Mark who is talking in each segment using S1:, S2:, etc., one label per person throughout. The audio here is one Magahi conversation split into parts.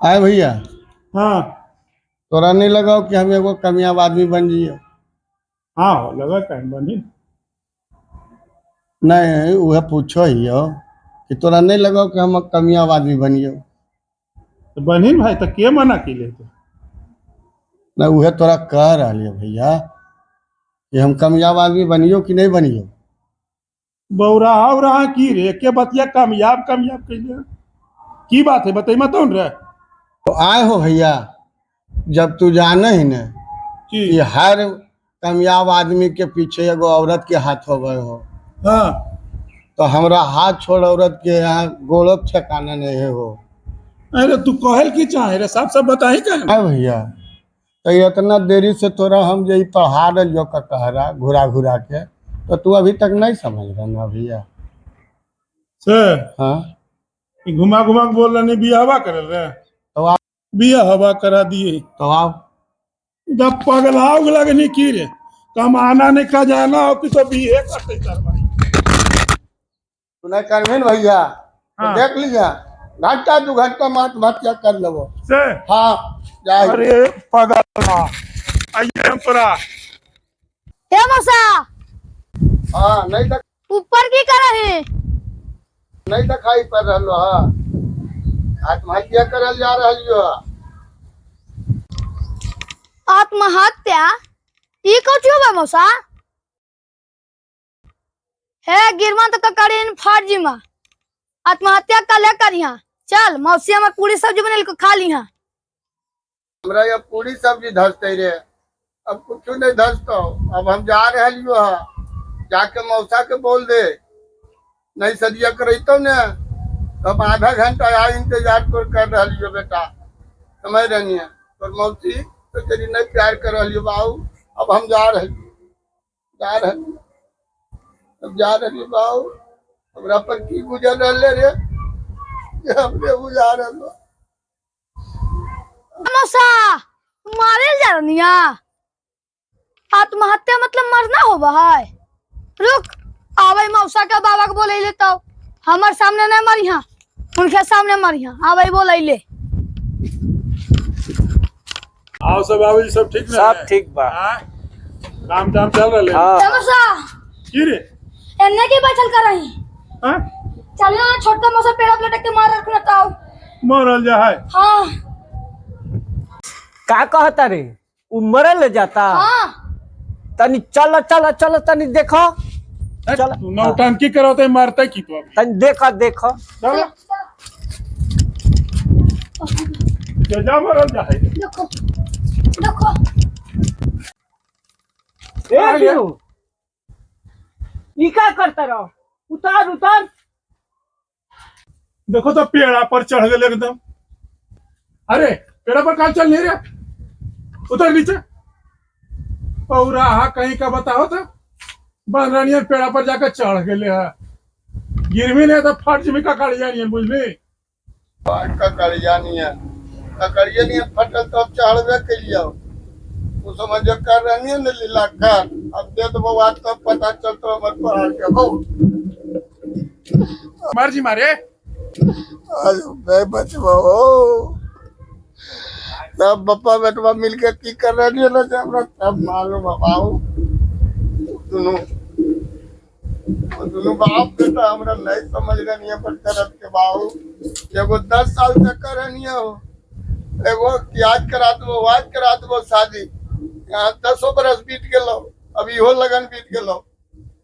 S1: आए भैया।
S2: हाँ।
S1: तोरा नहीं लगाओ कि हम एगो कामयाब आदमी बन जाइए?
S2: हाँ, हो लगा टाइम बनी।
S1: नहीं, वह पूछो ही हो कि तोरा नहीं लगाओ कि हम कामयाब आदमी बनियो?
S2: तो बनी भाई, तो के मना की ले तो?
S1: नहीं, वह तोरा कह रहा है भैया कि हम कामयाब आदमी बनियो कि नहीं बनियो?
S2: बौरा उरा की रे के बतिया कामयाब कामयाब कइले की बात है, बताई मत रे।
S1: तो आए हो भैया, जब तू जाने ही न
S2: की
S1: कि हर कामयाब आदमी के पीछे एगो औरत के हाथ होवे हो।
S2: हाँ।
S1: तो हमरा हाथ छोड़ औरत के यहाँ गोड़ो ठेकाना नहीं हो।
S2: अरे तू कहल की चाहे रे, साफ साफ बताही का।
S1: आए भैया, तो इतना देरी से तोरा हम जे ई पढ़ा रहियो ककहरा घुरा घुरा के, तो तू अभी तक नहीं समझ रहा ना भैया?
S2: से
S1: हाँ।
S2: ई घुमा घुमा के बोल रहा, बियाहवा करल रे।
S1: तो आप
S2: बियाहवा करा दिए।
S1: तो आप
S2: जब पगला उगला के नहीं की रे, कमाना नहीं खजाना हो कि तो बिहे करते कर भाई।
S1: तू नहीं करबे न भैया तो
S2: हाँ।
S1: देख लिया, घंटा दू घंटा में आत्महत्या कर लेबो।
S2: से
S1: हाँ, जाए।
S2: अरे पगला, आइए हम तोरा।
S3: हे मौसा।
S1: हाँ, नहीं तक
S3: ऊपर की कर है?
S1: नहीं दिखाई पड़ रहा है, आत्महत्या करल जा रहल हो।
S3: आत्महत्या ई कथी होबे मौसा? हे गिरवा तो ककड़ीन फर्जी मा आत्महत्या कले करिहा। चल मौसी, हमर पूरी सब्जी बनेल को खा लिहा।
S1: हमरा ये पूरी सब्जी धसते रे, अब कुछ नहीं धसतो। अब हम जा रहल हो, जाके मौसा के बोल दे, नहीं सदिया करतो ने तब आधा घंटा आ इंतजार तोर कर रहल हो बेटा, समझ रहनी है। तोर मौसी तो तेरी नहीं प्यार कर रहल हो बाबू। अब हम जा रहे, जा रहे, अब जा रही बाबू। हमरा पर की गुजर रहले रे जे हमरे बुझा रहल हो।
S3: मौसा, मारे जा रनिया? आत्महत्या मतलब मरना होबा है? रुक, आवे मौसा के बाबा के बोले ले, तो हमर सामने नहीं मरिहा, उनके सामने मरिहा। आवे बोले ले।
S2: आओ सब, बाबूजी सब ठीक ना?
S4: सब ठीक बा।
S2: हाँ? काम धाम चल रहा है?
S4: हाँ।
S3: ए मौसा।
S2: की रे?
S3: एन्ने की बैठल कर रही?
S2: हाँ?
S3: चल ना, छोटका मौसा पेड़ पर लटक के मार रखना ताऊ।
S2: मरल जा है?
S3: हाँ।
S4: का कहता रे, उ मरल जाता?
S3: हाँ।
S4: तनी चल चल चल, तनी देखो। चल।
S2: तू नौटंकी करते मारते की तू अभी?
S4: तनी देखो देखो।
S2: चल जा, मरल जा है।
S3: देखो देखो।
S4: ए बीरू, ई का करता रहो? उतार उतार।
S2: देखो तो पेड़ा पर चढ़ गए एकदम। अरे पेड़ा पर कहाँ चल नहीं रे, उतर नीचे। पौरा हा कहीं का बताओ तो, बनरानिया पेड़ा पर जाकर चढ़ गए है। गिरवी नहीं तो फर्ज में ककड़िया नहीं, बुझली?
S1: ककड़िया नहीं है, ककड़िया नहीं है, फटल तो अब चढ़बे के लिए तू समझ कर रहनी है न लीला कर। अब दे दो बात तो पता चलतो हमर पढ़ा के हो।
S2: मर्जी मारे।
S1: आज मैं बचबो हो, सब बप्पा बेटवा मिलके की कर रही है ना, से हमरा सब मालूम है बाबू। दुनू दुनू बाप बेटा हमरा नहीं समझ रही है पर तरफ के बाबू। एगो 10 साल से कर रही हो, एगो आज करा दो, आज करा दो शादी। यहाँ 10 बरस बीत गेलो, अब इहो लगन बीत गेलो,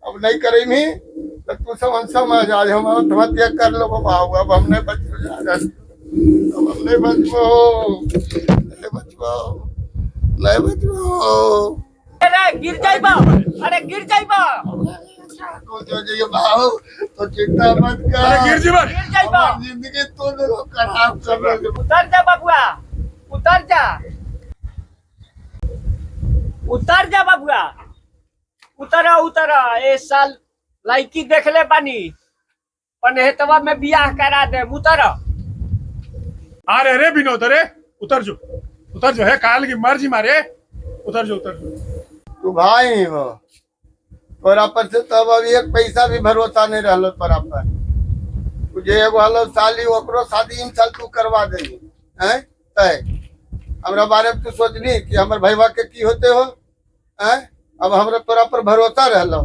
S1: अब नहीं करेमी तो तू समझ समझ आज हम आत्महत्या कर लो बाबू। अब हम नहीं बचबो जा रहे, अब हम नहीं बचबो, नहीं बचबो, नहीं बचबो।
S4: अरे गिर जाइबा, अरे गिर जाइबा।
S1: तो जो जो ये बाबू तो चिंता मत कर।
S2: अरे गिर जी मारे।
S4: गिर जाइबा।
S1: हमार जिंदगी तो देखो खराब कर रहे।
S4: उतर जा बबुआ, उतर जा, उतर जा बबुआ, उतर उतर। ए साल लड़की देख ले बानी, पनहेतवा में बियाह करा दे, उतर।
S2: अरे अरे विनोद, अरे उतर जो, उतर जो है काल की मर्जी मारे, उतर जो, उतर जो।
S1: तू भाई हो, तोरा पर से तब अब एक पैसा भी भरोसा नहीं रहलो तोरा पर। तुझे एगो हलो साली, ओकरो शादी इन साल तू करवा देली। हैं तय हमरा बारे में तू सोचनी कि हमर भैया के की होते हो। हैं अब हमरा तोरा पर भरोसा रहलो,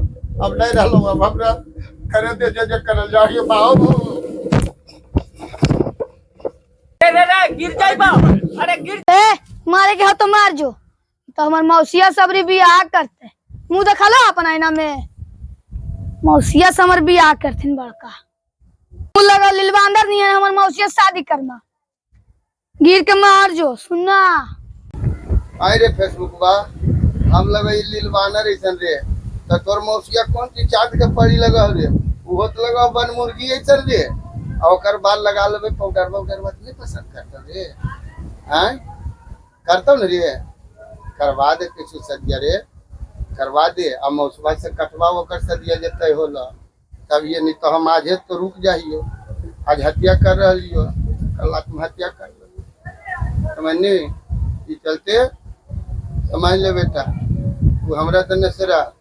S1: अब नहीं रहलो, अब हमरा करे दे जे जे करल जाइए बाबू।
S4: रे रे रे गिर जाइबा, अरे गिर।
S3: ए मारे के हो तो मार जो, तो हमार मौसिया सबरी बियाह करते, मुंह देखा लो अपन आईना में, मौसिया से हमर बियाह करथिन बड़का। मुंह लगा लिलवा अंदर नहीं है, हमर मौसिया शादी करना, गिर के मार जो सुनना।
S1: आए रे फेसबुक बा, हम लगे लील बानर ऐसन रे, तो तोर मौसिया कौन चीज चाट के पड़ी लगा रे, उहो तो लगा बन मुर्गी ऐसन रे, आ ओकर बाल लगा लेबे पाउडर वाउडर बात नहीं पसंद करता रे। हैं करता न रे, करवा दे किछु सदिया रे, करवा दे। आ मौसवा से कटवा ओकर सदिया जे तय होला तब ये, नहीं तो हम आजे तो रुक जाइयो, आज हत्या कर रही हो, कल आत्महत्या कर लेबो, समझनी? ई चलते समझ ले बेटा, तू हमरा तने से रह।